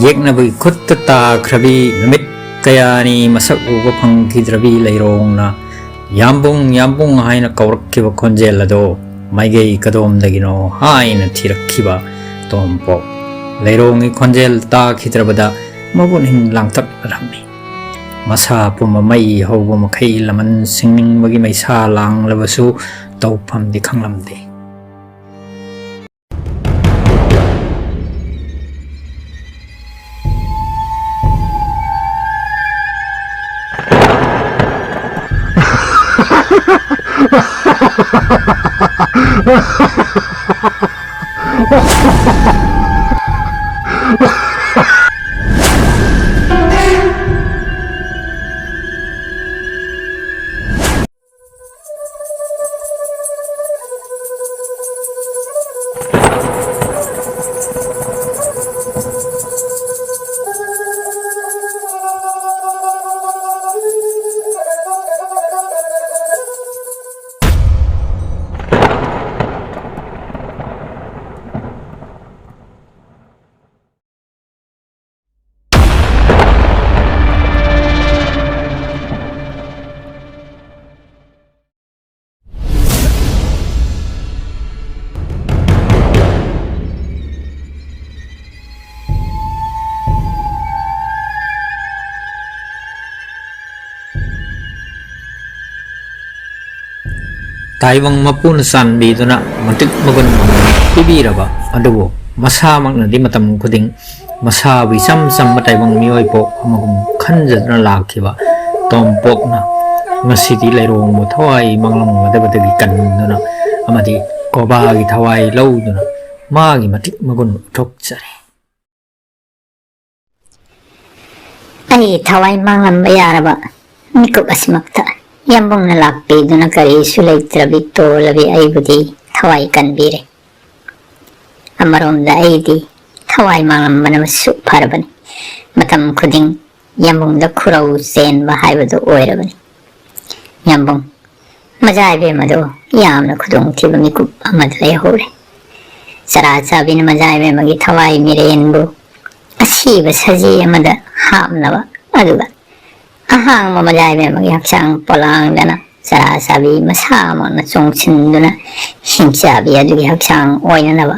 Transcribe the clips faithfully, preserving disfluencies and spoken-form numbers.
ꯌꯦꯛꯅꯕꯒꯤ ꯈꯨꯠꯇ ꯇꯥꯈ꯭ꯔꯕꯤ, ꯅꯨꯃꯤꯠ ꯀꯌꯥꯅꯤ ꯃꯁꯛ ꯎꯕ ꯐꯪꯈꯤꯗ꯭ꯔꯕꯤ ꯂꯩꯔꯣꯡꯅ "ꯌꯥꯝꯕꯨꯡ, ꯌꯥꯝꯕꯨꯡ" ꯍꯥꯏꯅ ꯀꯧꯔꯛꯈꯤꯕ ꯈꯣꯟꯖꯦꯜ ꯑꯗꯣ ꯃꯥꯏꯀꯩ ꯀꯗꯣꯝꯗꯒꯤꯅꯣ ꯍꯥꯏꯅ ꯊꯤꯔꯛꯈꯤꯕ ꯇꯣꯝꯄꯣꯛ꯫ ꯂꯩꯔꯣꯡꯒꯤ ꯈꯣꯟꯖꯦꯜ ꯇꯥꯈꯤꯗ꯭ꯔꯕꯗ ꯃꯕꯨꯛꯅꯤꯡ ꯂꯥꯡꯇꯛꯅꯔꯝꯃꯤ꯫ ꯃꯁꯥ ꯄꯨꯝꯕ ꯃꯩ ꯍꯧꯕ ꯃꯈꯩ ꯂꯃꯟ ꯁꯤꯡꯅꯤꯡꯕꯒꯤ ꯃꯩꯁꯥ ꯂꯥꯡꯂꯕꯁꯨ ꯇꯧꯐꯝꯗꯤ ꯈꯪꯂꯝꯗꯦ꯫ ꯇꯥꯏꯕꯪ ꯃꯄꯨꯅ ꯆꯥꯟꯕꯤꯗꯨꯅ ꯃꯇꯤꯛ ꯃꯒꯨꯟ ꯄꯤꯕꯤꯔꯕ ꯑꯗꯨꯕꯨ ꯃꯁꯥꯃꯛꯅꯗꯤ ꯃꯇꯝ ꯈꯨꯗꯤꯡ ꯃꯁꯥꯕꯨ ꯏꯆꯝ ꯆꯝꯕ ꯇꯥꯏꯕꯪ ꯃꯤꯑꯣꯏ ꯄꯣꯛ ꯑꯃꯒꯨꯝ ꯈꯟꯖꯗꯨꯅ ꯂꯥꯛꯈꯤꯕ ꯇꯣꯝꯄꯣꯛꯅ ꯉꯁꯤꯗꯤ ꯂꯩꯔꯣꯡꯕ ꯊꯋꯥꯏ ꯃꯥꯡꯂꯝꯒꯗꯕꯗꯒꯤ ꯀꯟꯗꯨꯅ ꯑꯃꯗꯤ ꯀꯣꯕꯥꯒꯤ ꯊꯋꯥꯏ ꯂꯧꯗꯨꯅ ꯃꯥꯒꯤ ꯃꯇꯤꯛ ꯃꯒꯨꯟ ꯎꯠꯊꯣꯛꯆꯔꯤ꯫ ꯑꯩ ꯊꯋꯥꯏ ꯃꯥꯡꯂꯝꯕ ꯌꯥꯔꯕ ꯃꯤꯀꯨꯞ ꯑꯁꯤꯃꯛꯇ ꯌꯥꯝꯕꯨꯡꯅ ꯂꯥꯛꯄꯤꯗꯨꯅ ꯀꯔꯤꯁꯨ ꯂꯩꯇ꯭ꯔꯕꯤ ꯇꯣꯜꯂꯕꯤ ꯑꯩꯕꯨꯗꯤ ꯊꯋꯥꯏ ꯀꯟꯕꯤꯔꯦ꯫ ꯑꯃꯔꯣꯝꯗ ꯑꯩꯗꯤ ꯊꯋꯥꯏ ꯃꯥꯡꯂꯝꯕꯅ ꯁꯨꯛ ꯐꯔꯕꯅꯤ꯫ ꯃꯇꯝ ꯈꯨꯗꯤꯡ ꯌꯥꯝꯕꯨꯡꯗ ꯈꯨꯔꯧ ꯆꯦꯟꯕ ꯍꯥꯏꯕꯗꯨ ꯑꯣꯏꯔꯕꯅꯤ꯫ ꯌꯥꯝꯕꯨꯡ, ꯃꯖꯥ ꯏꯕꯦꯝꯃꯗꯨ ꯌꯥꯝꯅ ꯈꯨꯗꯣꯡꯊꯤꯕ ꯃꯤꯀꯨꯞ ꯑꯃꯗ ꯂꯩꯍꯧꯔꯦ꯫ ꯆꯔꯥ ꯆꯥꯕꯤꯅ ꯃꯖꯥ ꯏꯕꯦꯝꯃꯒꯤ ꯊꯋꯥꯏ ꯃꯤꯔꯦꯟꯕꯨ ꯑꯁꯤꯕ ꯁꯖꯤ ꯑꯃꯗ ꯍꯥꯞꯅꯕ, ꯑꯗꯨꯒ ꯑꯍꯥꯡꯕ ꯃꯖꯥꯏꯕꯦꯝ ꯑꯃꯒꯤ ꯍꯛꯆꯥꯡ ꯄꯣꯂꯥꯡꯗꯅ ꯆꯔꯥ ꯆꯥꯕꯤ ꯃꯁꯥꯃꯛꯅ ꯆꯣꯡꯁꯤꯟꯗꯨꯅ ꯍꯤꯡꯆꯥꯕꯤ ꯑꯗꯨꯒꯤ ꯍꯛꯆꯥꯡ ꯑꯣꯏꯅꯅꯕ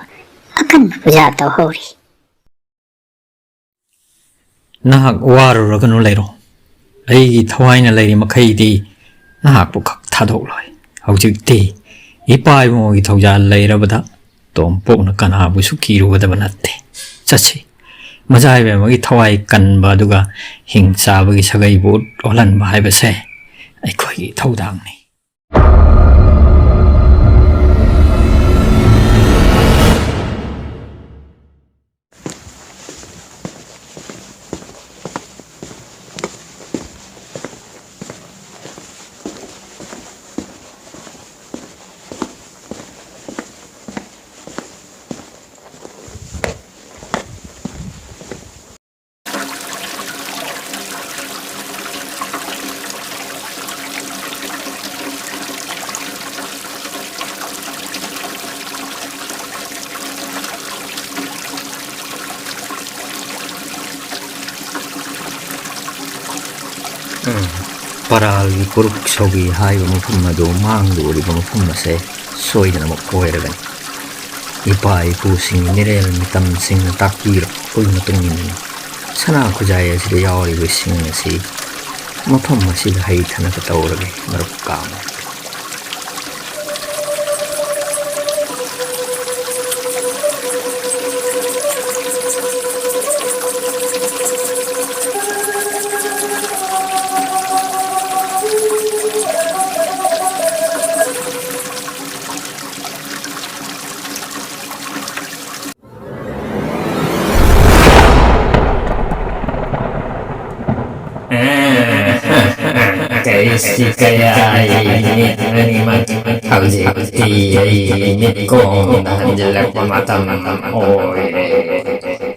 ꯑꯀꯟꯕ ꯄꯨꯖꯥ ꯇꯧꯍꯧꯔꯤ꯫ ꯅꯍꯥꯛ ꯋꯥꯔꯨꯔꯒꯅꯨ ꯂꯩꯔꯣ꯫ ꯑꯩꯒꯤ ꯊꯋꯥꯏꯅ ꯂꯩꯔꯤ ꯃꯈꯩꯗꯤ ꯅꯍꯥꯛꯄꯨ ꯈꯛ ꯊꯥꯗꯣꯛꯂꯣꯏ꯫ ꯍꯧꯖꯤꯛꯇꯤ ꯏꯄꯥ ꯏꯕꯨꯡꯉꯣꯒꯤ ꯊꯧꯖꯥꯜ ꯂꯩꯔꯕꯗ ꯇꯣꯝꯄꯣꯛꯅ ꯀꯅꯥꯕꯨꯁꯨ ꯀꯤꯔꯨꯒꯗꯕ ꯅꯠꯇꯦ꯫ ꯆꯠꯁꯤ, ꯃꯖꯥ ꯏꯕꯦꯝꯃꯒꯤ ꯊꯋꯥꯏ ꯀꯟꯕ ꯑꯗꯨꯒ ꯍꯤꯡ ꯆꯥꯕꯒꯤ ꯁꯥꯒꯩꯕꯨ ꯑꯣꯜꯍꯟꯕ ꯍꯥꯏꯕꯁꯦ ꯑꯩꯈꯣꯏꯒꯤ ꯊꯧꯗꯥꯡꯅꯤ꯫ ꯎꯝ, ꯄꯔꯥꯜꯒꯤ ꯄꯨꯔꯨꯛ ꯁꯧꯒꯤ ꯍꯥꯏꯕ ꯃꯐꯝ ꯑꯗꯨ ꯃꯥꯡꯗ ꯎꯔꯤꯕ ꯃꯐꯝ ꯑꯁꯦ ꯁꯣꯏꯗꯅꯃꯛ ꯑꯣꯏꯔꯒꯅꯤ꯫ ꯏꯄꯥ ꯏꯄꯨꯁꯤꯡꯒꯤ ꯃꯤꯔꯦꯜ ꯃꯤꯇꯝꯁꯤꯡꯅ ꯇꯥꯛꯄꯤꯔꯛꯄꯒꯤ ꯃꯇꯨꯡ ꯏꯟꯅ ꯁꯅꯥ ꯈꯨꯖꯥꯏ ꯑꯁꯤꯗ ꯌꯥꯎꯔꯤꯕꯁꯤꯡ ꯑꯁꯤ ꯃꯐꯝ ꯑꯁꯤꯗ ꯍꯩꯊꯅꯕ ꯇꯧꯔꯒꯦ, ꯃꯔꯨꯞ ꯀꯥꯃ꯫ ꯀꯩꯁꯤ ꯀꯌꯥ ꯑꯩ ꯃꯤꯠ ꯑꯅꯤꯃꯛ ꯍꯧꯖꯤꯛꯇꯤ ꯑꯩ ꯃꯤꯠꯀꯣꯡꯗ ꯍꯟꯖꯤꯜꯂꯛꯄ ꯃꯇꯝ ꯑꯣꯏꯔꯦ꯫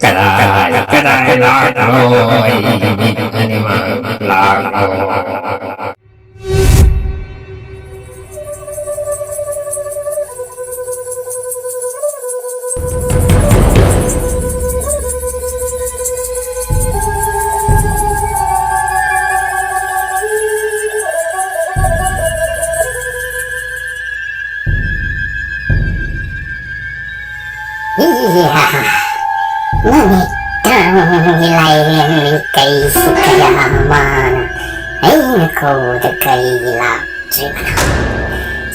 ꯀꯗꯥꯏ ꯀꯗꯥꯏ ꯂꯥꯛꯂꯣ ꯑꯩ ꯃꯤꯠ ꯑꯅꯤꯃꯛ ꯂꯥꯛꯂꯣ꯫ ꯂꯥꯏꯔꯦꯝꯕꯤ ꯀꯩꯁꯤ ꯀꯌꯥ ꯃꯥꯅ ꯑꯩꯅ ꯀꯧꯕꯗ ꯀꯩꯒꯤ ꯂꯥꯛꯇ꯭ꯔꯤꯕꯅꯣ?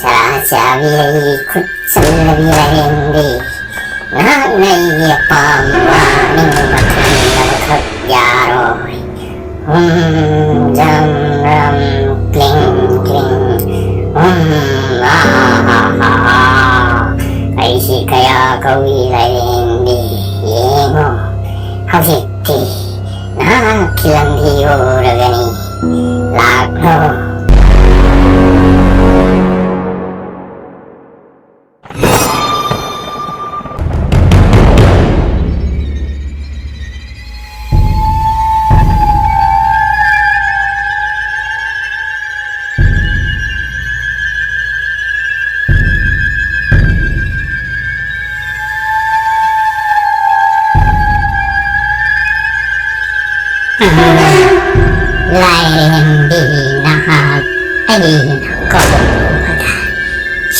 ꯆꯔꯥ ꯆꯥꯕꯤ ꯑꯩꯒꯤ ꯈꯨꯠ ꯆꯜꯂꯕꯤ ꯂꯥꯏꯔꯦꯝꯕꯤ, ꯅꯍꯥꯛꯅ ꯑꯩꯒꯤ ꯑꯄꯥꯝꯕ ꯑꯅꯤꯡꯕ ꯊꯨꯡꯅꯕꯈꯛ ꯌꯥꯔꯣꯏ꯫ ꯍꯨꯝ, ꯖꯝ, ꯔꯝ, ꯀ꯭ꯂꯤꯡ, ꯀ꯭ꯂꯤꯡ꯫ ꯍꯨꯝ, ꯑꯥ, ꯍꯥ, ꯍꯥ, ꯍꯥ, ꯍꯥ꯫ ꯑꯩꯁꯤ ꯀꯌꯥ ꯀꯧꯏ ꯂꯥꯏꯔꯦꯝꯕꯤ? ꯌꯦꯡꯉꯣ, ꯍꯧꯖꯤꯛꯇꯤ ꯅꯍꯥꯛꯀꯤ ꯂꯝꯕꯤ ꯎꯔꯒꯅꯤ꯫ ꯂꯥꯛꯂꯣ꯫ ꯂꯥꯏꯔꯦꯝꯕꯤ, ꯅꯍꯥꯛ ꯑꯩꯅ ꯀꯧꯕꯗ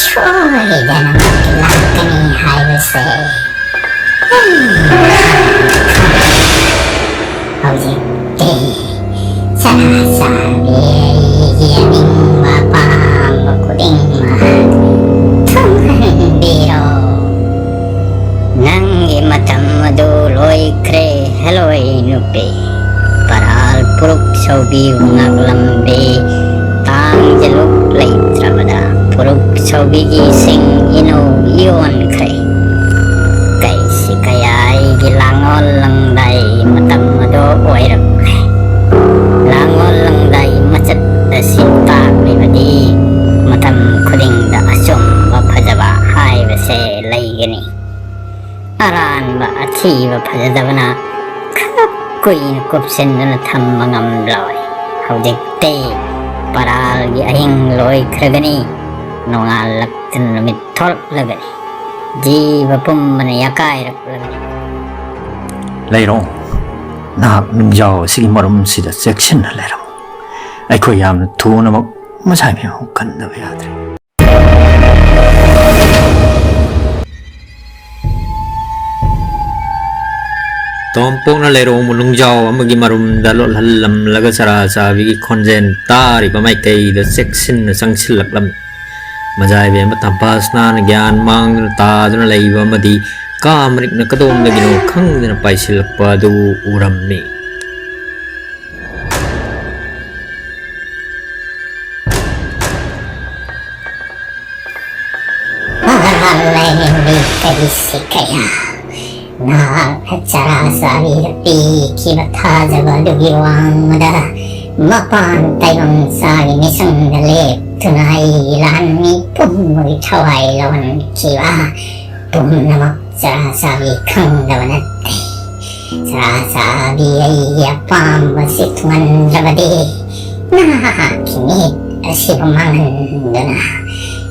ꯁꯣꯏꯗꯅꯃꯛ ꯂꯥꯛꯀꯅꯤ ꯍꯥꯏꯕꯁꯦ ꯑꯩ ꯈꯪꯏ꯫ ꯍꯧꯖꯤꯛꯇꯤ ꯆꯔꯥ ꯆꯥꯕꯤ ꯑꯩꯒꯤ ꯑꯅꯤꯡꯕ ꯑꯄꯥꯝꯕ ꯈꯨꯗꯤꯡꯃꯛ ꯊꯨꯡꯍꯟꯕꯤꯔꯣ꯫ ꯅꯪꯒꯤ ꯃꯇꯝ ꯑꯗꯨ ꯂꯣꯏꯈ꯭ꯔꯦ, ꯍꯦꯂꯣꯏ ꯅꯨꯄꯤ꯫ ꯄꯔꯥꯜ ꯄꯨꯔꯨꯛ ꯁꯧꯕꯤꯕꯨ ꯉꯥꯛꯂꯝꯕꯤ ꯇꯥꯡꯖꯂꯨꯛ ꯂꯩꯇ꯭ꯔꯕꯗ ꯄꯨꯔꯨꯛ ꯁꯧꯕꯤꯒꯤ ꯁꯤꯡ ꯏꯅꯧ ꯏꯌꯣꯟꯈ꯭ꯔꯦ꯫ ꯀꯩꯁꯤ ꯀꯌꯥ ꯑꯩꯒꯤ ꯂꯥꯡꯑꯣꯜ ꯂꯪꯗꯥꯏ ꯃꯇꯝ ꯑꯗꯨ ꯑꯣꯏꯔꯛꯂꯦ꯫ ꯂꯥꯡꯑꯣꯜ ꯂꯪꯗꯥꯏ ꯃꯆꯠ ꯑꯁꯤ ꯇꯥꯛꯂꯤꯕꯗꯤ ꯃꯇꯝ ꯈꯨꯗꯤꯡꯗ ꯑꯆꯨꯝꯕ ꯐꯖꯕ ꯍꯥꯏꯕꯁꯦ ꯂꯩꯒꯅꯤ꯫ ꯑꯔꯥꯟꯕ ꯑꯊꯤꯕ ꯐꯖꯗꯕꯅ ꯈꯔ ꯀꯨꯏꯅ ꯀꯨꯞꯁꯤꯟꯗꯨꯅ ꯊꯝꯕ ꯉꯝꯂꯣꯏ꯫ ꯍꯧꯖꯤꯛꯇꯤ ꯄꯔꯥꯜꯒꯤ ꯑꯍꯤꯡ ꯂꯣꯏꯈ꯭ꯔꯒꯅꯤ, ꯅꯣꯡꯉꯥꯜꯂꯛꯇꯨꯅ ꯅꯨꯃꯤꯠ ꯊꯣꯛꯂꯛꯂꯒꯅꯤ꯫ ꯖꯤꯕ ꯄꯨꯝꯕꯅ ꯌꯥꯀꯥꯏꯔꯛꯂꯒꯅꯤ꯫ ꯂꯩꯔꯣ, ꯅꯍꯥꯛ ꯅꯤꯡꯖꯥꯎ ꯑꯁꯤꯒꯤ ꯃꯔꯨꯝꯁꯤꯗ ꯆꯦꯛꯁꯤꯟꯅ ꯂꯩꯔꯝꯃꯨ꯫ ꯑꯩꯈꯣꯏ ꯌꯥꯝꯅ ꯊꯨꯅꯃꯛ ꯃꯁꯥꯏ ꯃꯤꯌꯥꯝ ꯀꯟꯗꯕ ꯌꯥꯗ꯭ꯔꯦ꯫ ꯇꯣꯝꯄꯣꯛꯅ ꯂꯩꯔꯣꯡ ꯂꯨꯡꯖꯥꯎ ꯑꯃꯒꯤ ꯃꯔꯨꯝꯗ ꯂꯣꯠꯍꯜꯂꯝꯂꯒ ꯆꯔꯥ ꯆꯥꯕꯤꯒꯤ ꯈꯣꯟꯖꯦꯜ ꯇꯥꯔꯤꯕ ꯃꯥꯏꯀꯩꯗ ꯆꯦꯛꯁꯤꯟꯅ ꯆꯪꯁꯤꯜꯂꯛꯂꯝꯃꯤ꯫ ꯃꯖꯥꯏꯕꯤ ꯑꯃ ꯊꯝꯄꯥꯁꯅꯥꯅ ꯒ꯭ꯌꯥꯟ ꯃꯥꯡꯗꯨꯅ ꯇꯥꯗꯨꯅ ꯂꯩꯕ ꯑꯃꯗꯤ ꯀꯥ ꯃꯔꯤꯛꯅ ꯀꯗꯣꯝꯗꯒꯤꯅꯣ ꯈꯪꯗꯅ ꯄꯥꯏꯁꯤꯜꯂꯛꯄ ꯑꯗꯨ ꯎꯔꯝꯃꯤ꯫ ꯂꯥꯏꯔꯦꯝꯕꯤ ꯀꯔꯤꯁꯤ ꯀꯌꯥ, ꯅꯍꯥꯛꯅ ꯆꯔꯥ ꯆꯥꯕꯤꯗ ꯄꯤꯈꯤꯕ ꯊꯥꯖꯕ ꯑꯗꯨꯒꯤ ꯋꯥꯡꯃꯗ ꯃꯄꯥꯟ ꯇꯥꯏꯕꯪ ꯆꯥꯒꯤ ꯃꯤꯁꯪꯗ ꯂꯦꯞꯇꯨꯅ ꯑꯩ ꯂꯥꯟꯃꯤ ꯄꯨꯝꯕꯒꯤ ꯊꯋꯥꯏ ꯂꯧꯍꯟꯈꯤꯕ ꯄꯨꯝꯅꯃꯛ ꯆꯔꯥ ꯆꯥꯕꯤ ꯈꯪꯗꯕ ꯅꯠꯇꯦ꯫ ꯆꯔꯥ ꯆꯥꯕꯤ ꯑꯩꯒꯤ ꯑꯄꯥꯝꯕꯁꯤ ꯊꯨꯡꯍꯟꯗ꯭ꯔꯕꯗꯤ ꯅꯍꯥꯛꯀꯤ ꯃꯤꯠ ꯑꯁꯤꯕꯨ ꯃꯥꯡꯍꯟꯗꯨꯅ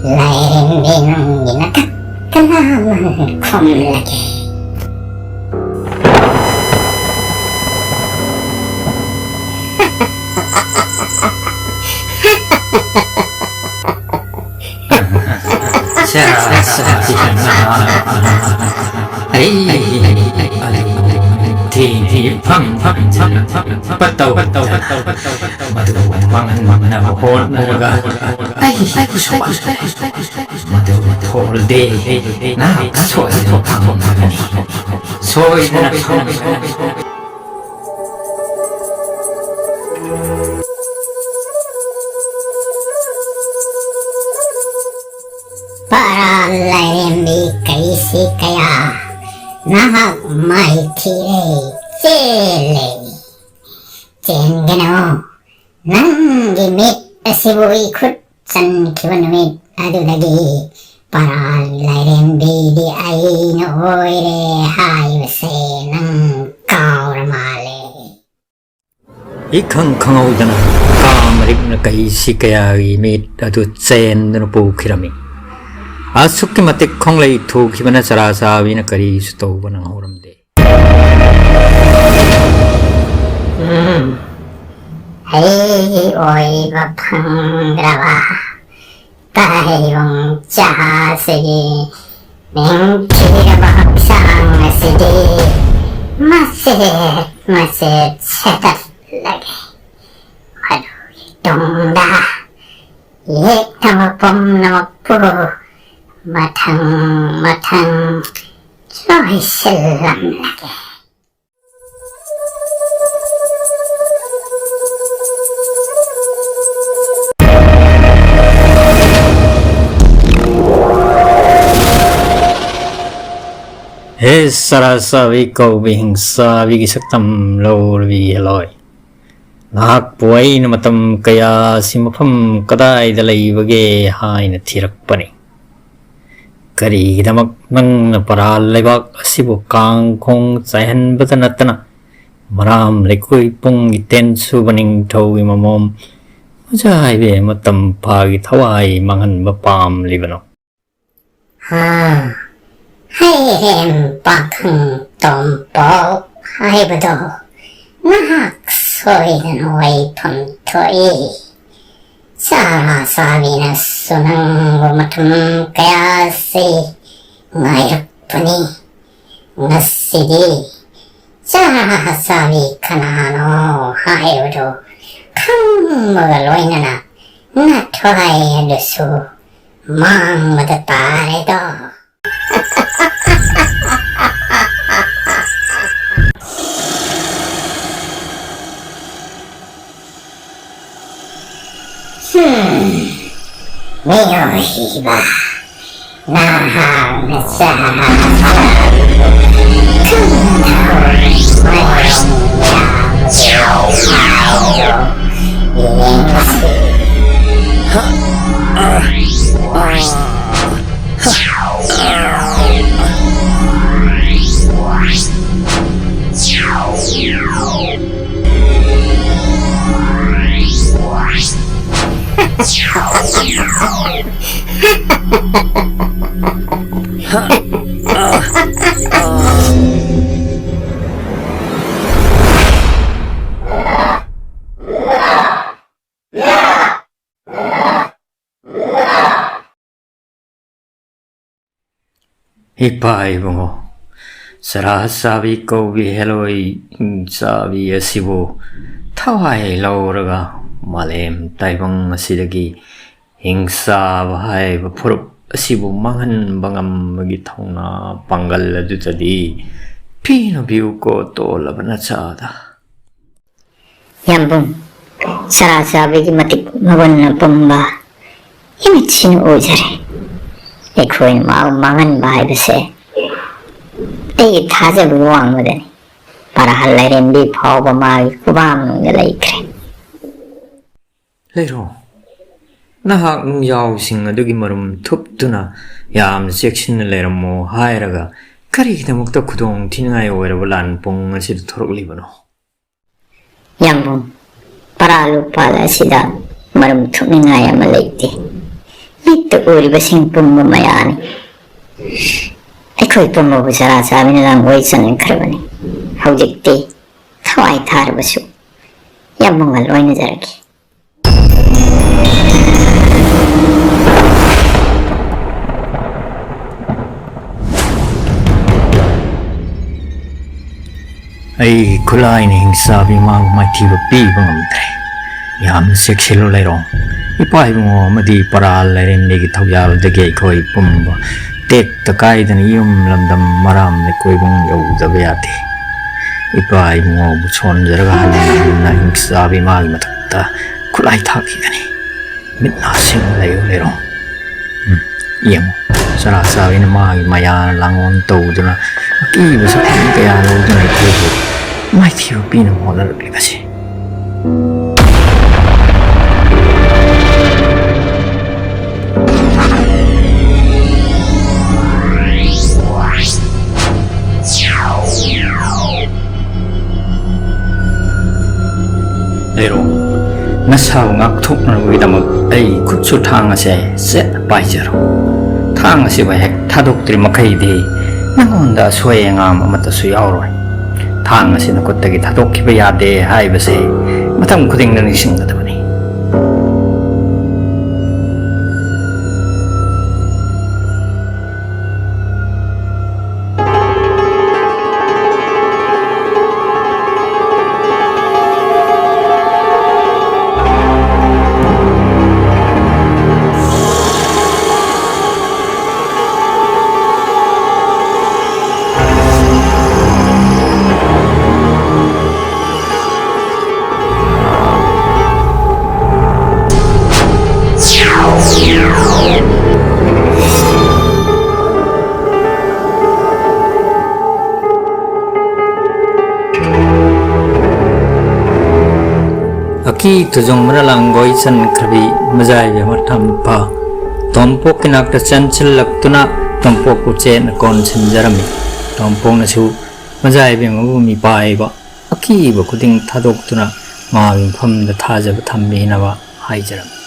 ꯂꯥꯏꯔꯦꯝꯕꯤ ꯅꯪꯒꯤ ꯅꯊꯛꯇ ꯂꯥꯃꯟ ꯈꯨꯝꯂꯒꯦ꯫ ꯁꯦ, ꯁꯦ, ꯁꯦ, ꯁꯦ, ꯁꯦ꯫ ꯑꯩ, ꯑꯩ, ꯑꯩ, ꯑꯩ, ꯑꯩ, ꯊꯤ, ꯊꯤ, ꯐꯝ, ꯐꯝ, ꯐꯝ, ꯐꯝ, ꯐꯠꯇꯧ, ꯐꯠꯇꯧ, ꯐꯠꯇꯧ, ꯐꯠꯇꯧ, ꯐꯠꯇꯧ꯫ ꯃꯗꯨ ꯃꯥꯡꯍꯟꯅꯕ ꯍꯣꯠꯅꯔꯒ ꯑꯩ, ꯑꯩ, ꯁꯣꯏ, ꯃꯗꯨ ꯊꯣꯛꯂꯗꯤ ꯅꯍꯥꯛ ꯁꯣꯏꯗꯅ ꯐꯪꯒꯅꯤ꯫ ꯁꯣꯏꯗꯅ ꯐꯪꯒꯅꯤ꯫ ꯄꯔꯥ ꯂꯥꯏꯔꯦꯝꯕꯤ ꯀꯩꯁꯤ ꯀꯌꯥ, ꯅꯍꯥꯛ ꯃꯥꯏꯊꯤꯔꯦ, ꯆꯦꯜꯂꯦ꯫ ꯆꯦꯟꯒꯅꯨ, ꯅꯪꯒꯤ ꯃꯤꯠ ꯑꯁꯤꯕꯨ ꯏꯈꯨꯠ ꯆꯟꯈꯤꯕ ꯅꯨꯃꯤꯠ ꯑꯗꯨꯗꯒꯤ ꯄꯔꯥ ꯂꯥꯏꯔꯦꯝꯕꯤꯗꯤ ꯑꯩꯅ ꯑꯣꯏꯔꯦ ꯍꯥꯏꯕꯁꯦ ꯅꯪ ꯀꯥꯎꯔ ꯃꯥꯜꯂꯦ꯫ ꯏꯈꯪ ꯈꯪꯍꯧꯗꯅ ꯀꯥ ꯃꯔꯤꯛꯅ ꯀꯩꯁꯤ ꯀꯌꯥꯒꯤ ꯃꯤꯠ ꯑꯗꯨ ꯆꯦꯟꯗꯨꯅ ꯄꯨꯈꯤꯔꯝꯃꯤ꯫ ꯑꯁꯨꯛꯀꯤ ꯃꯇꯤꯛ ꯈꯣꯡꯂꯩ ꯊꯨꯈꯤꯕꯅ ꯆꯔꯥ ꯆꯥꯕꯤꯅ ꯀꯔꯤꯁꯨ ꯇꯧꯕ ꯅꯪꯍꯧꯔꯝꯗꯦ꯫ ꯎꯝ, ꯑꯩꯒꯤ ꯑꯣꯏꯕ ꯐꯪꯗ꯭ꯔꯕ ꯇꯥꯏꯕꯪ ꯆꯥꯁꯤꯒꯤ ꯅꯤꯡꯊꯤꯔꯕ ꯍꯛꯆꯥꯡ ꯑꯁꯤꯗꯤ ꯃꯆꯦꯠ ꯃꯆꯦꯠ ꯁꯦꯠꯇꯠꯂꯒꯦ꯫ ꯃꯗꯨꯒꯤ ꯇꯨꯡꯗ ꯌꯦꯛꯅꯕ ꯄꯨꯝꯅꯃꯛꯄꯨ ꯃꯊꯪ ꯃꯊꯪ ꯆꯣꯏꯁꯤꯜꯂꯝꯂꯒꯦ꯫ ꯍꯦ ꯁꯔꯥ ꯁꯥꯕꯤ ꯀꯧꯕꯤ ꯍꯤꯡꯁꯥꯕꯤꯒꯤ ꯁꯛꯇꯝ ꯂꯧꯔꯕꯤ ꯍꯦꯂꯣꯏ꯫ ꯅꯍꯥꯛꯄꯨ ꯑꯩꯅ ꯃꯇꯝ ꯀꯌꯥ ꯑꯁꯤ ꯃꯐꯝ ꯀꯗꯥꯏꯗ ꯂꯩꯕꯒꯦ ꯍꯥꯏꯅ ꯊꯤꯔꯛꯄꯅꯤ꯫ ꯀꯔꯤꯒꯤꯗꯃꯛ ꯅꯪꯅ ꯄꯔꯥ ꯂꯩꯕꯥꯛ ꯑꯁꯤꯕꯨ ꯀꯥꯡ ꯈꯣꯡ ꯆꯥꯏꯍꯟꯕꯗ ꯅꯠꯇꯅ ꯃꯔꯥꯝ ꯂꯩꯀꯣꯏ ꯄꯨꯡꯒꯤ ꯇꯦꯟ ꯁꯨꯕ ꯅꯤꯡꯊꯧꯒꯤ ꯃꯃꯣꯝ ꯃꯆꯥ ꯏꯕꯦꯝꯃ ꯇꯝꯐꯥꯒꯤ ꯊꯋꯥꯏ ꯃꯥꯡꯍꯟꯕ ꯄꯥꯝꯂꯤꯕꯅꯣ? ꯍꯥ, ꯍꯩꯔꯦꯝ ꯄꯥꯈꯪ ꯇꯣꯝꯄꯣꯛ ꯍꯥꯏꯕꯗꯣ ꯅꯍꯥꯛ ꯁꯣꯏꯗꯅ ꯑꯣꯏꯐꯝ ꯊꯣꯛꯏ꯫ ꯆꯥꯔꯥ ꯆꯥꯕꯤꯅꯁꯨ ꯅꯪꯕꯨ ꯃꯇꯝ ꯀꯌꯥꯁꯤ ꯉꯥꯏꯔꯛꯄꯅꯤ꯫ ꯉꯁꯤꯗꯤ ꯆꯥꯔꯥ ꯆꯥꯕꯤ ꯀꯅꯥꯅꯣ ꯍꯥꯏꯕꯗꯨ ꯈꯪꯕꯒ ꯂꯣꯏꯅꯅ ꯅꯊ꯭ꯋꯥꯏ ꯑꯗꯨꯁꯨ ꯃꯥꯡꯕꯗ ꯇꯥꯔꯦꯗꯣ꯫ ꯍꯝ, ꯃꯤꯑꯣꯏꯕ ꯅꯍꯥꯛꯅ ꯆꯥꯕ ꯊꯨꯝꯊꯣꯡ ꯃꯔꯝ ꯌꯥꯎꯕꯗꯣ ꯌꯦꯡꯁꯤ꯫ ꯏꯄꯥ ꯏꯕꯨꯡꯉꯣ, ꯆꯔꯥ ꯆꯥꯕꯤ ꯀꯧꯕꯤ ꯍꯦꯂꯣꯏ ꯆꯥꯕꯤ ꯑꯁꯤꯕꯨ ꯊꯋꯥꯏ ꯂꯧꯔꯒ ꯃꯥꯂꯦꯝ ꯇꯥꯏꯕꯪ ꯑꯁꯤꯗꯒꯤ ꯍꯤꯡꯆꯥꯕ ꯍꯥꯏꯕ ꯐꯨꯔꯨꯞ ꯑꯁꯤꯕꯨ ꯃꯥꯡꯍꯟꯕ ꯉꯝꯕꯒꯤ ꯊꯧꯅꯥ ꯄꯥꯡꯒꯜ ꯑꯗꯨꯗꯗꯤ ꯄꯤꯅꯕꯤꯌꯨꯀꯣ ꯇꯣꯜꯂꯕ ꯅꯆꯥꯗ꯫ ꯌꯥꯝꯕꯨꯡ, ꯆꯔꯥ ꯆꯥꯕꯒꯤ ꯃꯇꯤꯛ ꯃꯒꯨꯟ ꯑꯄꯨꯝꯕ ꯏꯃꯤꯠꯁꯤꯅ ꯎꯖꯔꯦ꯫ ꯑꯩꯈꯣꯏꯅ ꯃꯥꯕꯨ ꯃꯥꯡꯍꯟꯕ ꯍꯥꯏꯕꯁꯦ ꯑꯩꯒꯤ ꯊꯥꯖꯕꯒꯤ ꯋꯥꯡꯃꯗꯅꯤ꯫ ꯄꯔꯥ ꯂꯥꯏꯔꯦꯝꯕꯤ ꯐꯥꯎꯕ ꯃꯥꯒꯤ ꯈꯨꯕꯥꯛ ꯃꯅꯨꯡꯗ ꯂꯩꯈ꯭ꯔꯦ꯫ ꯂꯩꯔꯣ, ꯅꯍꯥꯛ ꯅꯨꯡꯖꯥꯎꯁꯤꯡ ꯑꯗꯨꯒꯤ ꯃꯔꯨꯝ ꯊꯨꯞꯇꯨꯅ ꯌꯥꯝꯅ ꯆꯦꯛꯁꯤꯟꯅ ꯂꯩꯔꯝꯃꯣ ꯍꯥꯏꯔꯒ ꯀꯔꯤꯒꯤꯗꯃꯛꯇ ꯈꯨꯗꯣꯡ ꯊꯤꯅꯤꯡꯉꯥꯏ ꯑꯣꯏꯔꯕ ꯂꯥꯟ ꯄꯨꯡ ꯑꯁꯤꯗ ꯊꯣꯔꯛꯂꯤꯕꯅꯣ? ꯌꯥꯝꯕꯨꯡ, ꯄꯔꯥ ꯂꯨꯄꯥꯜ ꯑꯁꯤꯗ ꯃꯔꯨꯝ ꯊꯨꯞꯅꯤꯡꯉꯥꯏ ꯑꯃ ꯂꯩꯇꯦ꯫ ꯃꯤꯠꯇ ꯎꯔꯤꯕꯁꯤꯡ ꯄꯨꯝꯕ ꯃꯌꯥꯅꯤ꯫ ꯑꯩꯈꯣꯏ ꯄꯨꯝꯕꯕꯨ ꯆꯔꯥ ꯆꯥꯕꯤꯅ ꯂꯥꯡꯒꯣꯏ ꯆꯟꯈ꯭ꯔꯕꯅꯤ꯫ ꯍꯧꯖꯤꯛꯇꯤ ꯊꯋꯥꯏ ꯊꯥꯔꯕꯁꯨ ꯌꯥꯝꯕꯨꯡꯒ ꯂꯣꯏꯅꯖꯔꯒꯦ꯫ ꯑꯩꯒꯤ ꯈꯨꯠꯂꯥꯏꯅ ꯍꯤꯡꯆꯥꯕꯤ ꯃꯥꯕꯨ ꯃꯥꯏꯊꯤꯕ ꯄꯤꯕ ꯉꯝꯗ꯭ꯔꯦ꯫ ꯌꯥꯝꯅ ꯆꯦꯛꯁꯤꯜꯂꯨ ꯂꯩꯔꯣ꯫ ꯏꯄꯥ ꯏꯕꯨꯡꯉꯣ ꯑꯃꯗꯤ ꯄꯔꯥ ꯂꯥꯏꯔꯦꯝꯕꯤꯒꯤ ꯊꯧꯖꯥꯜꯗꯒꯤ ꯑꯩꯈꯣꯏ ꯄꯨꯝꯕ ꯇꯦꯛꯇ ꯀꯥꯏꯗꯅ ꯌꯨꯝ ꯂꯝꯗꯝ ꯃꯔꯥꯝ ꯂꯩꯀꯣꯏꯕꯨꯡ ꯌꯧꯗꯕ ꯌꯥꯗꯦ꯫ ꯏꯄꯥ ꯏꯕꯨꯡꯉꯣꯕꯨ ꯁꯣꯟꯖꯔꯒ ꯍꯟꯅ ꯍꯟꯅ ꯍꯤꯡꯆꯥꯕꯤ ꯃꯥꯒꯤ ꯃꯊꯛꯇ ꯈꯨꯠꯂꯥꯏ ꯊꯥꯈꯤꯒꯅꯤ꯫ ꯃꯤꯠ ꯅꯥ ꯁꯤꯡꯅ ꯂꯩꯌꯨ ꯂꯩꯔꯣ꯫ ꯎꯝ, ꯌꯦꯡꯉꯨ, ꯆꯔꯥ ꯆꯥꯕꯤꯅ ꯃꯥꯒꯤ ꯃꯌꯥꯅ ꯂꯥꯡꯑꯣꯟ ꯇꯧꯗꯨꯅ ꯑꯀꯤꯕ ꯁꯛꯇꯝ ꯀꯌꯥ ꯂꯧꯗꯨꯅ ꯑꯩꯈꯣꯏꯕꯨ ꯃꯥꯏꯊꯤꯕ ꯄꯤꯅꯕ ꯍꯣꯠꯅꯔꯛꯂꯤꯕꯁꯦ꯫ ꯂꯩꯔꯣ, ꯅꯁꯥꯕꯨ ꯉꯥꯛꯊꯣꯛꯅꯕꯒꯤꯗꯃꯛ ꯑꯩ ꯈꯨꯠꯁꯨ ꯊꯥꯡ ꯑꯁꯦ ꯆꯦꯠꯅ ꯄꯥꯏꯖꯔꯣ꯫ ꯊꯥꯡ ꯑꯁꯤꯕꯨ ꯍꯦꯛ ꯊꯥꯗꯣꯛꯇ꯭ꯔꯤ ꯃꯈꯩꯗꯤ ꯅꯉꯣꯟꯗ ꯑꯁꯣꯏ ꯑꯉꯥꯝ ꯑꯃꯠꯇꯁꯨ ꯌꯥꯎꯔꯣꯏ꯫ ꯊꯥꯡ ꯑꯁꯤ ꯅꯈꯨꯠꯇꯒꯤ ꯊꯥꯗꯣꯛꯈꯤꯕ ꯌꯥꯗꯦ ꯍꯥꯏꯕꯁꯦ ꯃꯇꯝ ꯈꯨꯗꯤꯡꯗ ꯅꯤꯡꯁꯤꯡꯒꯗꯕꯅꯤ꯫ ꯑꯀꯤ ꯇꯨꯖꯣꯡ ꯃꯔꯥꯂꯥꯡꯒꯣꯏ ꯆꯟꯈ꯭ꯔꯕꯤ ꯃꯖꯥꯏꯕꯤ ꯃꯊꯝꯐ ꯇꯣꯝꯄꯣꯛꯀꯤ ꯅꯥꯛꯇ ꯆꯪꯁꯤꯜꯂꯛꯇꯨꯅ ꯇꯣꯝꯄꯣꯛꯄꯨ ꯆꯦꯠꯅ ꯀꯣꯟꯁꯤꯟꯖꯔꯝꯃꯤ꯫ ꯇꯣꯝꯄꯣꯛꯅꯁꯨ ꯃꯖꯥꯏꯕꯤ ꯑꯃꯕꯨ ꯃꯤꯄꯥꯏꯕ ꯑꯀꯤꯕ ꯈꯨꯗꯤꯡ ꯊꯥꯗꯣꯛꯇꯨꯅ ꯃꯥꯒꯤ ꯃꯐꯝꯗ ꯊꯥꯖꯕ ꯊꯝꯕꯤꯅꯕ ꯍꯥꯏꯖꯔꯝꯃꯤ꯫